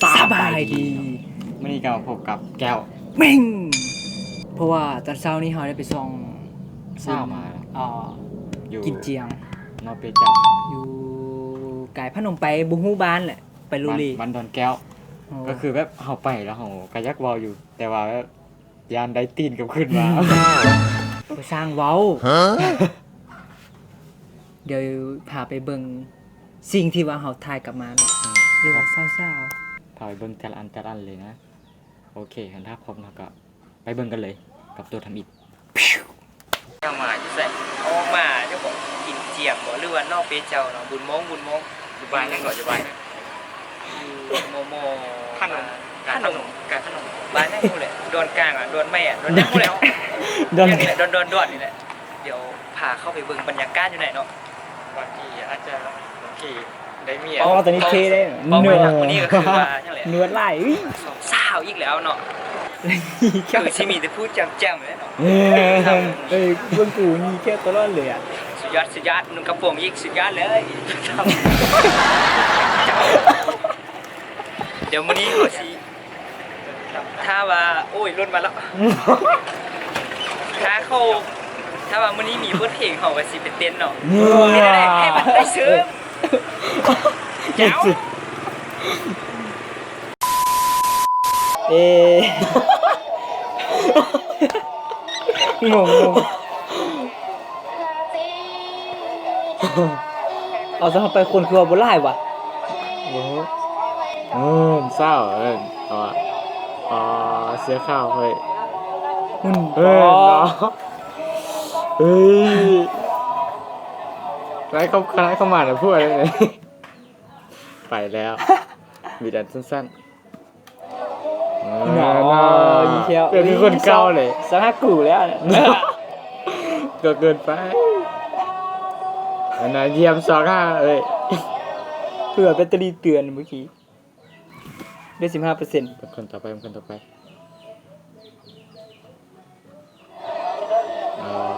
ສະບາຍດີ ມື້ນີ້ກໍມາພົບກັບແກ້ວເມັງ ເພາະວ່າຕອນເຊົ້ານີ້ເຮົາໄດ້ໄປສ່ອງສາວມາ ເອີ ຢູ່ ກິນຈຽງ ນອເປເຈົ້າ ຢູ່ກາຍພະນົມໄປ ບໍ່ຮູ້ບ້ານແຫຼະ ໄປໂລເລ ບ້ານ ບ້ານດອນແກ້ວ ໂອ້ ກໍຄືແບບເຮົາໄປແລ້ວເຮົາກໍຢາກເວົ້າຢູ່ ແຕ່ວ່າແບບ ຢ້ານໄດ້ຕີນກັບຄືນມາ ບໍ່ຊ່າງເວົ້າ ດຽວພາໄປເບິ່ງສິ່ງທີ່ວ່າເຮົາຖ່າຍກັບມາເນາະ ອືມ ຫຼືວ່າສາວໆ ພາໄປເບິ່ງແຕ່ລະອັນແຕ່ລະອັນເລີຍນະ ໂອເຄ ຄັນຖ້າພ້ອມແລ້ວກໍໄປເບິ່ງກັນເລີຍກັບໂຕທຳອິດ ເຈົ້າມາຢູ່ໃສ? ອອກມາ ເຈົ້າບອກກິນຈຽງບໍ ຫຼືວ່ານອກເປເຈົ້າເນາະ ບຸນມອງ ບຸນມອງ ຢູ່ບ້ານຫຍັງເກາະ ຢູ່ບ້ານຫຍັງ? ຢູ່ມໍ່ໆ ຂະໜົມ ຂະໜົມ ຂະໜົມ ບ້ານຫຍັງພຸ້ນແຫຼະ ດອນກາງອະ ດອນໃໝ່ອະ ດອນຫຍັງພຸ້ນແຫຼະ ດອນ ດອນ ດອນນີ້ແຫຼະ ດຽວພາເຂົ້າໄປເບິ່ງບັນຍາກາດຢູ່ໃນເນາະ ບາງທີອາດຈະ ບາງທີໄດ້ເມຍ ອໍ ຕອນນີ້ເທ່ເດ້ ເປົ້າໝາຍຫຼັກມື້ນີ້ກໍຄືວ່າຫຍັງແຫຼະ ໜວດຫຼາຍ ສອງສາວອີກແລ້ວເນາະ ຄືຊິມີແຕ່ຜູ້ແຈ່ມໆເລີຍເນາະ ເອີ ເບິ່ງກູນີ້ແຄ່ວຕະຫຼອດເລີຍອະ ສຸດຍອດ ສຸດຍອດ ນຸ່ງກະໂປງອີກ ສຸດຍອດເລີຍ ດຽວມື້ນີ້ເຮົາຊິ ຖ້າວ່າ ໂອ້ຍ ລົດມາແລ້ວ ຖ້າເຂົາ ຖ້າວ່າມື້ນີ້ມີບົດເພງ ເຮົາກໍຊິໄປເຕັ້ນເນາະ ເອີ ເຮັດໃຫ້ມັນໄດ້ເຊີງ ເຈົ້າ ເອ ງົງໆ ເອົາຊະ ເຮົາໄປຄົນຄືວ່າບໍ່ຫຼາຍຫວາ ໂອ້ໂຫ ເອີ ຊາວ ເອີ ເອົາວ່າ ອໍ ເສື້ອຂາວ ເຮີ້ຍ ຫຸ່ນ ເອີ ເນາະ ເອີ ໄລ່ເຂົ້າ ໄລ່ເຂົ້າມານະພວກ ໄປແລ້ວ ມີແຕ່ສັ້ນໆ ເອີ ເນາະ ອີແຄວ ເປັນຄືຄົນເກົ່າເລີຍ ສະຫາກູແລ້ວ ກໍເກີນໄປ ອັນນັ້ນຢ້ຽມສອງຫ້າເອີຍ ເພື່ອແບັດເຕີຣີເຕືອນເມື່ອກີ້ ເຫຼືອສິບຫ້າເປີເຊັນ ເປັນຄົນຕໍ່ໄປ ເປັນຄົນຕໍ່ໄປ.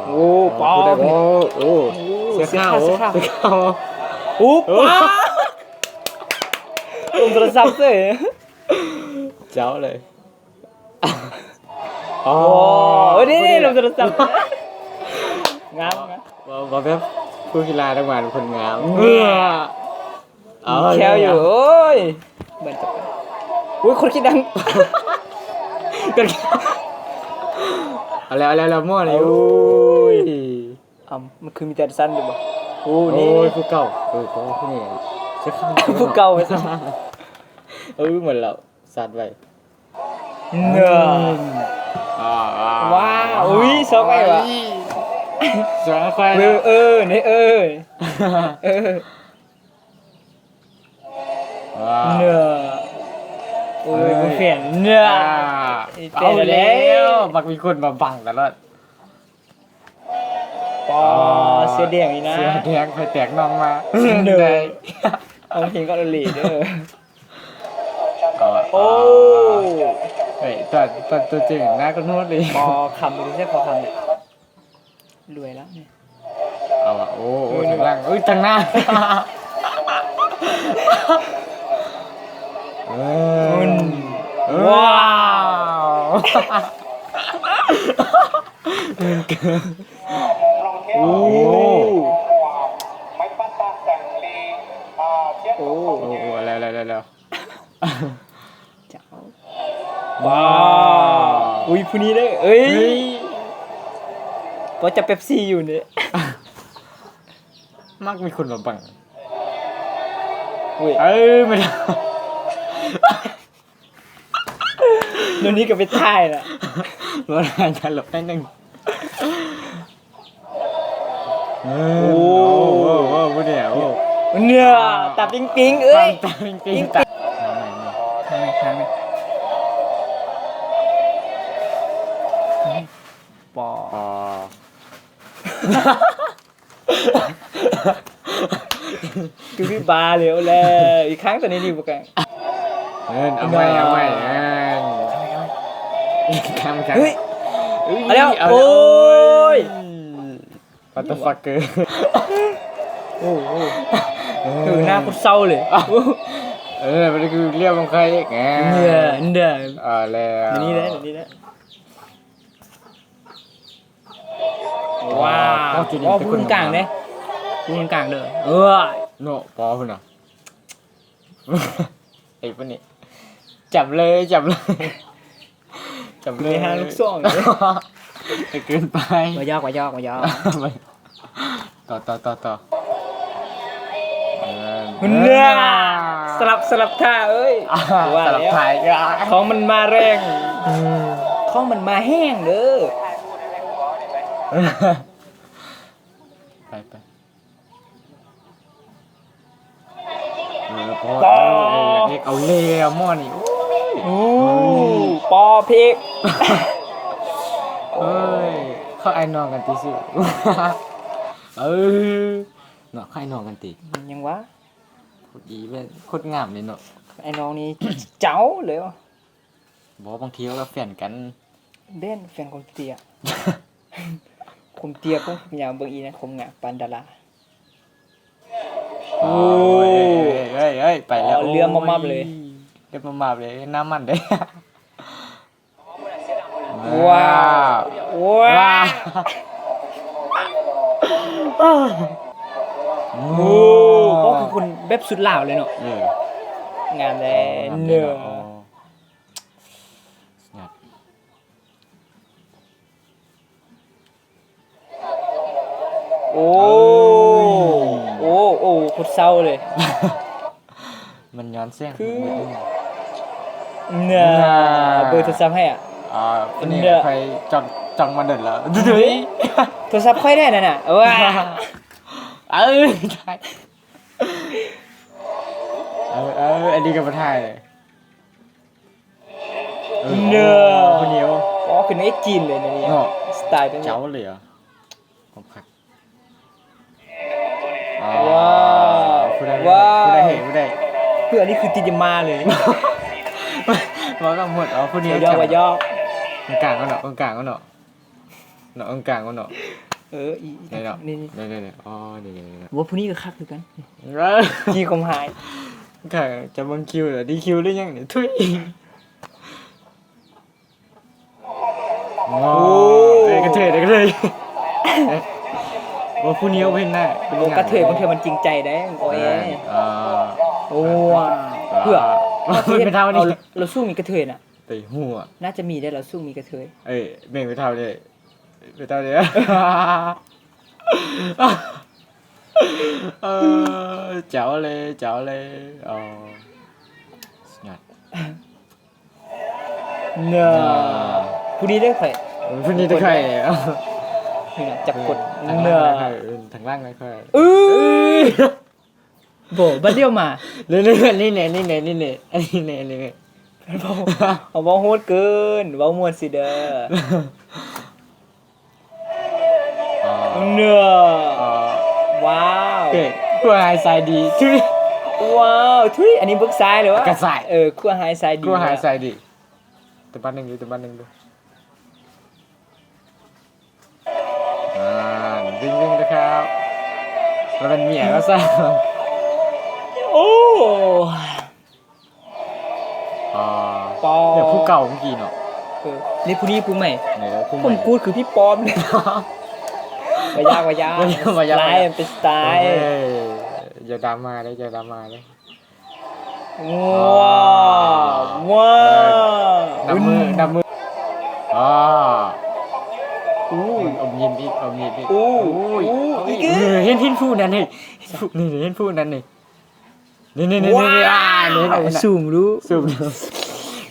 ໂອ້ ປ້າ ໂອ້ ເສື້ອຂາວ ເສື້ອຂາວ ໂອ້ ປ້າ ລົມໂທລະສັບເສີຍ ເຈົ້າເລີຍ ອໍ ໂອ້ ເອີ ນີ້ ນີ້ ລົມໂທລະສັບ ງາມ ງາມ ບໍ່ ບໍ່ແບບຜູ້ກິລານັກບານຄົນງາມ ເອີ ເອົາແລ້ວ ມີແຂ້ວຢູ່ ໂອ້ຍ ບັນຕະກາດ ໂອ້ຍ ຄົນຄິດດັງ ເອົາແລ້ວ ເອົາແລ້ວ ເອົາແລ້ວ ໝໍນີ້ ໂອ້ຍ ໂອ້ຍ ເອົ້າ ມັນຄືມີແຕ່ສັ້ນຢູ່ບໍ່? ໂອ້ ໂອ້ ນີ້ ໂອ້ຍ ຜູ້ເກົ່າ ເອີ ຜູ້ນີ້ ຜູ້ເກົ່າ ເອີ ໝົດແລ້ວ ສາດໄວ້ ເໜື່ອ ອືມ ວ້າວ ອຸ້ຍ ຊອກໄອ້ຫວາ ໂອ້ຍ ຊອກໄອ້ ເອີ ເອີ ນີ້ ເອີ ເອີ ວ້າວ ເໜື່ອ ໂອ້ຍ ເອີຍ ບໍ່ແມ່ນ ເໜື່ອ ເອົາແລ້ວ ມັກມີຄົນມາບັງຕະຫຼອດ ປໍ ອໍ ເສື້ອແດງນີ້ນະ ເສື້ອແດງ ໄຟແຕກນ້ອງມາ ເດີ ໄດ້ ເອົາເພງກໍເລີເດີ ໂອ້ ເອີຍ ຕອນ ຕອນຕົວຈິງໜ້າກໍໂຫດເລີຍ ພໍຄຳເລີຍ ພໍຄຳເລີຍ ລວຍແລ້ວນີ້ ເອົາອະ ໂອ້ ໂອ້ ເອີ ທາງຫຼັງ ເອີຍ ທາງໜ້າ ເອີຍ ອືມ ເອີຍ ວ້າວ ໂອ້ ໂອ້ ໂອ້ ແລ້ວ ແລ້ວ ແລ້ວ ແລ້ວ ເຈົ້າ ວ້າວ ອຸ້ຍ ຜູ້ນີ້ເດ້ ເອີຍ ເອີຍ ກໍຈະເປັບຊີຢູ່ນີ້ ມັກມີຄົນມາບັງ ອຸ້ຍ ເອີຍ ແມ່ນ ໂດນນີ້ກໍໄປຖ່າຍລະ ບໍ່ໄດ້ ຕະຫຼົກໜ້ອຍໜຶ່ງ ເອີ ໂອ້ ໂອ້ ໂອ້ ໂອ້ ຜູ້ນີ້ ໂອ້ ເໜື່ອ ຕາປິງປິງ ເອີຍ ຕາປິງປິງ ຕາ ທາງນີ້ ທາງນີ້ ປອ ປອ ຄືບາເລີຍ ເອົາແລ້ວ ອີກຄັ້ງ ຕອນນີ້ນີ້ບໍ່ກາງ ເອີ ເອົາໃໝ່ ເອົາໃໝ່ ເອີ ເອົາໃໝ່ ເອົາໃໝ່ ເຮີ້ຍ ເອົາແລ້ວ ເອົາແລ້ວ ໂອ້ຍ Motherfucker ໂອ້ໂຫ ເອີ ເອີ ໜ້າໂຄດເສົ້າເລີຍ ເອີ ມັນຄືລຽວຂອງໃຄອີກ ເອີ ເດີ ເອີ ແລ້ວ ນີ້ແຫຼະ ນີ້ແຫຼະ ວ້າວ ເອົາຈຸດນີ້ ເອົາ ເປັນຄົນກາງເດ້ ຄົນກາງເດີ ເອີ ເນາະ ປໍພຸ້ນນະ ໄອ້ປານນີ້ ຈັບເລີຍ ຈັບເລີຍ ຈັບເລີຍ ໄປຫາລູກສອງເດ້ ໄປເກີນໄປ ບໍ່ຢອກ ບໍ່ຢອກ ບໍ່ຢອກ ຕໍ່ ຕໍ່ ຕໍ່ ຕໍ່ ເອີ ເອີ ສະຫຼັບ ສະຫຼັບທ່າເອີຍ ອ່າ ວ່າແລ້ວ ສະຫຼັບທ່າອີກ ຂອງມັນມາແຮງ ອືມ ຂອງມັນມາແຮງເດີ ໄປ ໄປ ເອີ ພໍ ພໍ ເອີ ເອີ ເອີ ເອົາແລ້ວໝໍນີ້ ໂອ້ຍ ໂອ້ ພໍເພກ ເອີຍ ເຂົາອ້າຍນ້ອງກັນຕິຊື່ ເອີ ເນາະ ເຂົາອ້າຍນ້ອງກັນຕິ ແມ່ນຫຍັງວະ ໂຄດດີເວີຍ ໂຄດງາມເລີຍເນາະ ອ້າຍນ້ອງນີ້ເຈົ້າເລີຍ ບໍ່ ບາງທີເຂົາກໍແຟນກັນ ແມ່ນ ແຟນຄົນເຕ້ຍ ຄົນເຕ້ຍ ຄົນຍາວ ເບິ່ງອີ່ນັ້ນ ຄົນງາມປານດາລາ ໂອ້ ໂອ້ຍ ເອີຍ ເອີຍ ເອີຍ ໄປແລ້ວ ອໍ ເຫຼືອມາມັບເລີຍ ໂອ້ຍ ເຫຼືອມາມັບເລີຍ ນ້ຳມັນເດ້ ວ້າວ ວ້າວ ວ້າວ ໂອ້ ໂອ້ ກໍຄືຄົນແບບສຸດລາວເລີຍເນາະ ເອີ ງາມແດ່ ງາມແດ່ເນາະ ເນີ ໂອ້ ຍອດ ໂອ້ ໂອ້ ໂອ້ ໂຄດເສົ້າເລີຍ ມັນຍ້ອນສຽງ ຄື ເນີ ເບີໂທລະສັບໃຫ້ອະ ອ່າ ຜູ້ນີ້ ເນີ ຂ້ອຍຈ້ອງ ຈ້ອງມາດົນແລ້ວ ໂທລະສັບຂ້ອຍແດ່ນັ້ນນະ ເອີ ເອີ ເອີ ເອີ ອັນນີ້ກໍບໍ່ຖ່າຍເລີຍ ເອີ ເນີ ໂອ້ ຜູ້ນີ້ ອໍ ເປັນເອັກຈີນເລີຍນີ້ ເນາະ ສະໄຕລ໌ເປັນ ເຈົ້າເລີຍ ຂອງຄັກ ອ່າ ວ້າວ ຜູ້ໃດ ວ້າວ ຜູ້ໃດເຫ ຜູ້ໃດ ເພື່ອນີ້ຄືຕິດຢາມາເລີຍ ເວົ້າກັບໝົດ ເອົາຜູ້ນີ້ ບໍ່ຢອກ ບໍ່ຢອກ ກາງໆເອົາເນາະ ກາງໆເອົາເນາະ ເນາະ ກາງໆເອົາເນາະ ເອີ ອີ ນີ້ເນາະ ນີ້ ນີ້ ນີ້ ອໍ ນີ້ໆໆ ວ່າຜູ້ນີ້ກໍຄັກຄືກັນ ເອີ ຈີຄວາມຮ້າຍ ກາງຈະເບິ່ງຄິວເດີ ດີຄິວຫຼືຫຍັງນີ້ ທຸຍ. ໂອ້ ໂອ້ ເອີຍ ກະເທີຍ ກະເທີຍ ໂອ້ ຜູ້ນີ້ເຫັນໜ້າ ໂອ້ ກະເທີຍບາງເທື່ອມັນຈິງໃຈເດ້ ໂອ້ຍ ອ່າ ໂອ້ ອ່າ ເພື່ອ ເອີ ເປັນເທົ່ານີ້ ລາວສູງມີກະເທີຍນະ ໄປຫົວ ໜ້າຈະມີເດ້ ລາວສູງມີກະເທີຍ ເອີຍ ແມ່ນໄປເທົ່າເດ້ ໄປເທົ່າເດ້ ເອີ ເຈົ້າເລີຍ ເຈົ້າເລີຍ ອໍ ສຸດຍອດ. ເນີ ອ່າ ຜູ້ນີ້ເດ້ຂ້ອຍ ເອີ ຜູ້ນີ້ເດ້ຂ້ອຍ ນີ້ນະ ຈັບກົດ ເນີ ທາງຫຼັງໄດ້ຂ້ອຍ ເອີ ບໍ່ ບັດດຽວມາ ນີ້ແນ່ ນີ້ແນ່ ນີ້ແນ່ ອັນນີ້ແນ່ ອັນນີ້ແນ່ ເວົ້າ ເວົ້າໂຫດເກີນ ເວົ້າມ່ວນຊິເດີ. ອໍ ເນີ ອໍ ວ້າວ ເອີຍ ຜູ້ຫາຍສາຍດີ ທຸຍ ວ້າວ ທຸຍ ອັນນີ້ເບິ່ງຊ້າຍເລີຍວະ ກະຊ້າຍ ເອີ ຜູ້ຫາຍສາຍດີ ຜູ້ຫາຍສາຍດີ ແຕ່ບາດໜຶ່ງຢູ່ ແຕ່ບາດໜຶ່ງຢູ່ ອ່າ ວິ່ງໆເດີຄັບ ລະແມ່ນເມຍລະຊະ ໂອ້. ອໍ ປໍ ເປັນຜູ້ເກົ່າເມື່ອກີ້ເນາະ ເອີ ນີ້ຜູ້ນີ້ຜູ້ໃໝ່ ເອີ ຜູ້ໃໝ່ ຜົມກູດຄືພີ່ປ້ອມເລີຍ ບໍ່ຢາກ ບໍ່ຢາກ ບໍ່ຢາກ ບໍ່ຢາກ ສະໄຕລ໌ ເປັນສະໄຕລ໌ ເອີ ຢ່າດຣາມາເດີ ຢ່າດຣາມາເດີ ວ້າວ ວ້າວ ເອີ ນັບມື ນັບມື ອໍ ໂອ້ ອມຍິ້ມອີກ ອມຍິ້ມອີກ ໂອ້ຍ ໂອ້ຍ ອີກ ເອີ ເຫັນ ເຫັນຜູ້ນັ້ນ ເຫັນຜູ້ນີ້ ເຫັນຜູ້ນັ້ນນີ້ ນີ້ໆໆໆ ວ້າວ ອ່າ ນີ້ນະ ຊູມດູ ຊູມດູ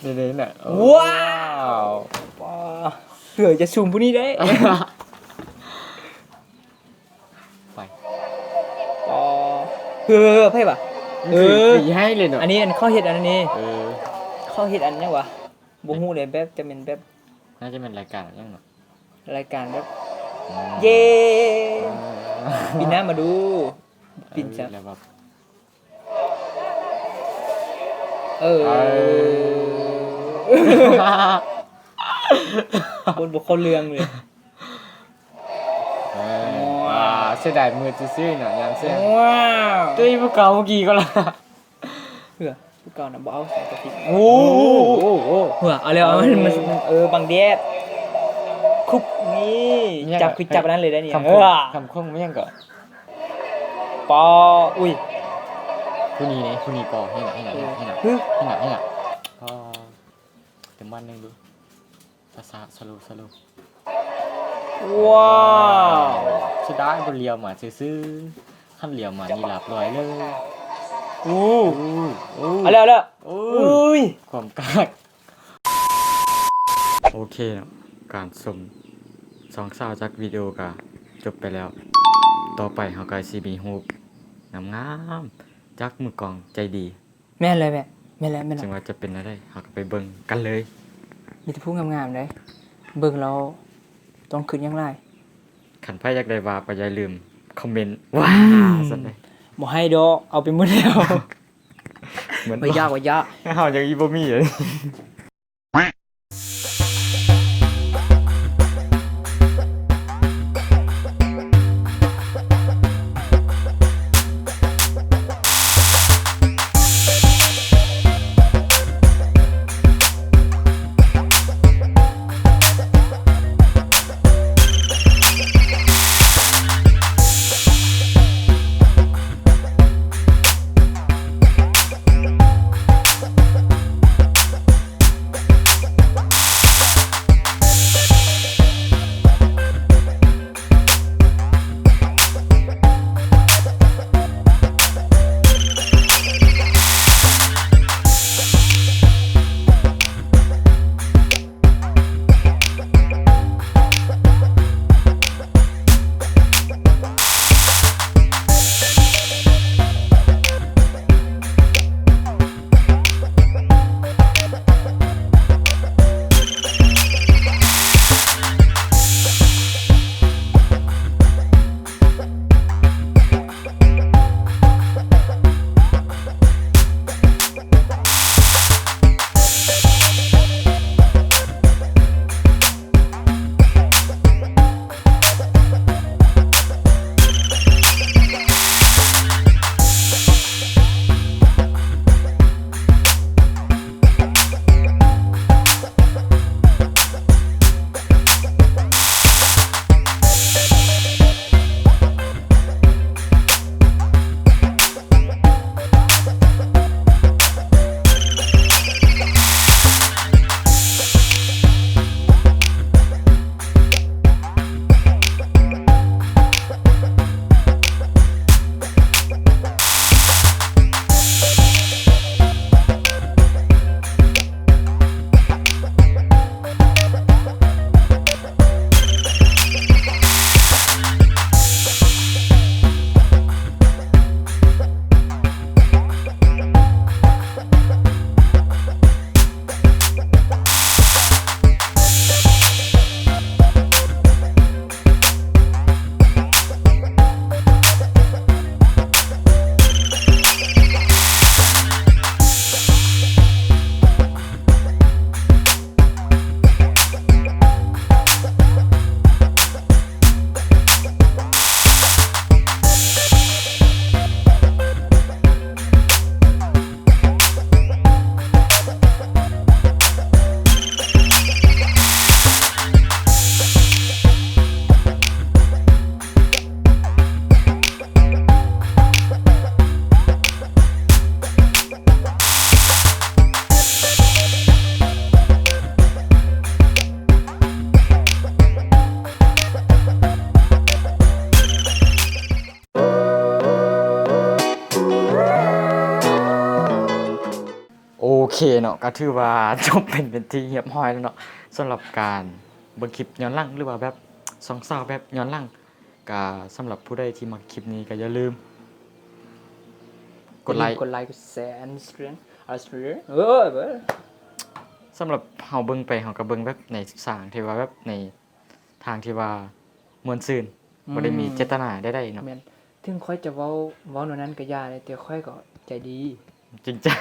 ນີ້ໆ ນະ ວ້າວ ວ້າວ ເກືອບຈະຊູມຜູ້ນີ້ໄດ້ ໄປ ອໍ ເອີ ໃຜວະ ເອີ ສີໃຫ້ເລີຍເນາະ ອັນນີ້ ອັນເຂົາເຮັດອັນນີ້ ເອີ ເຂົາເຮັດອັນຫຍັງວະ ບໍ່ຮູ້ເລີຍ ແບບຈະແມ່ນແບບ ໜ້າຈະແມ່ນລາຍການຫຍັງເນາະ ລາຍການແບບ ອືມ ເຢ້ ເອີ ປີໜ້າມາດູ ປິ່ນຊະ ເອີ ແລ້ວແບບ ເອີ ເອີ ຄົນບໍ່ເຂົ້າເລື່ອງເລີຍ ເອີ ວ້າວ ອ່າ ເສຍດາຍມືຊື່ໆເນາະ ຍາມເສຍ ວ້າວ ຕຸ້ຍ ຜູ້ເກົ່າເມື່ອກີ້ກໍລະ ເພື່ອ ເກົ່ານະ ບໍ່ເອົາສາງກະຕິກ. ໂອ້ ໂອ້ ໂອ້ ເອີ ເອົາແລ້ວ ເອົາ ມັນ ເອີ ບັງແດດ ຄຸບ ນີ້ ຈັບ ຄືຈັບອັນນັ້ນເລີຍໄດ໋ນີ້. ຄຳຄົງ ເອີ ຄຳຄົງແມ່ນຫຍັງເກາະ? ປໍ ອຸ້ຍ ຜູ້ນີ້ເດ້ ຜູ້ນີ້ກໍ ເຮັດຫຍັງ ເຮັດຫຍັງ ເຮັດຫຍັງ ເຮັດຫຍັງ ເຮັດຫຍັງ ເຮັດຫຍັງ ອໍ ເຕີມບາດໜຶ່ງດູ. ຊ້າໆ ສະໂລ ສະໂລ. ວ້າວ ເສຍດາຍບໍ່ຫຼຽວມາຊື່ໆ ຄັນຫຼຽວມານີ້ລາບລອຍເລີຍ. ໂອ້ ໂອ້ ໂອ້ ເອົາແລ້ວ ເອົາແລ້ວ. ໂອ້ຍ ໂອ້ຍ ຄວາມກາກ. ໂອເຄເນາະ ການຊົມສອງສາວຈາກວິດີໂອກະຈົບໄປແລ້ວ. ຕໍ່ໄປເຮົາກະຊິມີຮູບງາມໆ ຈາກມືກອງໃຈດີ. ແມ່ນແລ້ວແມ່ ແມ່ນແລ້ວ ແມ່ນແລ້ວ. ເຊິ່ງວ່າຈະເປັນແນວໃດ ເຮົາກໍໄປເບິ່ງກັນເລີຍ. ມີແຕ່ຜູ້ງາມໆເດ້ ເບິ່ງແລ້ວຕ້ອງຄຶດຫຍັງຫຼາຍ. ຄັນໃຜຢາກໄດ້ວາບກໍຢ່າລືມຄອມເມັນ ອືມ ວາ ຊັ້ນເດ້. ບໍ່ໃຫ້ດອກ ເອົາໄປໝົດແລ້ວ. ບໍ່ຢາກ ບໍ່ຢາກ ເຮົາຍັງອີກບໍ່ມີເລີຍ. ໂອເຄເນາະ ກໍຖືວ່າຈົບເປັນ ເປັນທີ່ຮຽບຮ້ອຍແລ້ວເນາະ ສຳລັບການເບິ່ງຄລິບຍ້ອນຫຼັງ ຫຼືວ່າແບບສອງສາວແບບຍ້ອນຫຼັງ. ກະສຳລັບຜູ້ໃດທີ່ມັກຄລິບນີ້ກໍຢ່າລືມກົດໄລ ກົດໄລ ກົດແຊ ສຳລັບເຮົາເບິ່ງໄປ ເຮົາກໍເບິ່ງແບບໃນທິດທາງທີ່ວ່າ ແບບໃນທາງທີ່ວ່າມ່ວນຊື່ນ ອືມ ບໍ່ໄດ້ມີເຈດຕະນາໃດໆເນາະ. ແມ່ນ ເຖິງຂ້ອຍຈະເວົ້າ ເວົ້າແນວນັ້ນກໍຢ່າເດ້ ແຕ່ຂ້ອຍກໍໃຈດີ ຈິງຈັງ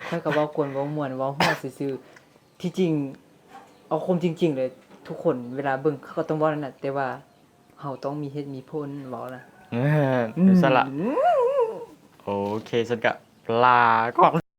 ຂ້ອຍກໍເວົ້າກວນ ເວົ້າມ່ວນ ເວົ້າຫົວຊື່ໆ. ທີ່ຈິງ ເອົາຄວາມຈິງໆເລີຍ ທຸກຄົນເວລາເບິ່ງເຂົາກໍຕ້ອງເວົ້ານັ້ນນະ ແຕ່ວ່າ ເຮົາຕ້ອງມີເຫດມີຜົນເວົ້ານະ. ເອີ ອືມ ອິດສະຫຼະ. ໂອເຄ ຊັ້ນກະລາກ່ອນ.